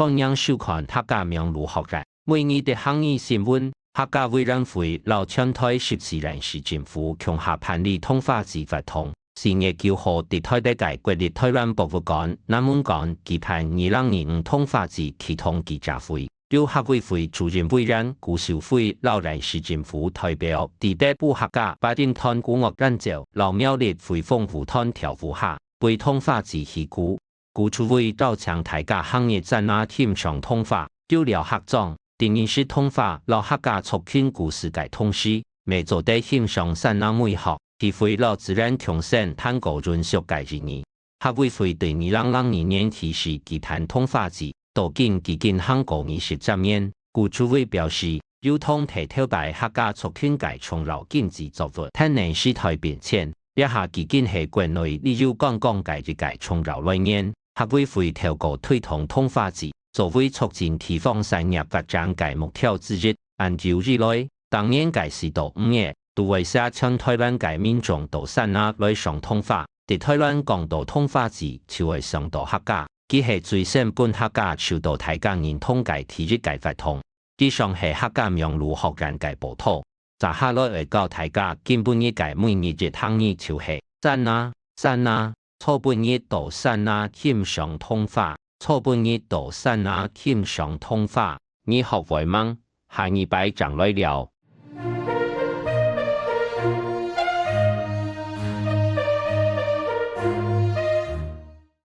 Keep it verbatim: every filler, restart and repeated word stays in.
歡迎收看客家網路學院每日的客語新聞。客家委員會摎全台十四縣市政府共下辦理通話制活動。四月九號，在台北个國立台灣博物館南門館舉辦二零二五通話制啟動記者會，由客委會主任委員古秀妃摎縣市政府代表在北部客家八丁團古樂演奏摎苗栗huy峰舞團跳舞下，為通話制起鼓。 古趣味邀請大家行入山林欣賞桐花，有了客庄，定義式桐花摎客家族群故事个同時，乜做得欣賞山林美學，體會摎自然共生，談過永續个意義。客委會對二零零二年起始舉辦桐花祭，到今已經行過二十三年。古趣味表示，有同第頭擺客家族群个重要經濟作物，跈等時代變遷， 這下已經係國內旅遊觀光个一个重要來源。客委會透過推動桐花祭，作為促進地方產業發展个目標之一。恁久以來，逐年个四到五月，都會吸引全台灣个民眾到山林來賞桐花。在台灣講到桐花祭，就會想到客家，佢係最先分客家受到大家認同个第一个活動。 以上係客家網路學院个報導。接下來愛教大家今晡日个每日一客語，就係山林，山林，昨晡日到山林欣賞桐花，昨晡日到山林欣賞桐花。你學會吂？下二擺正來尞。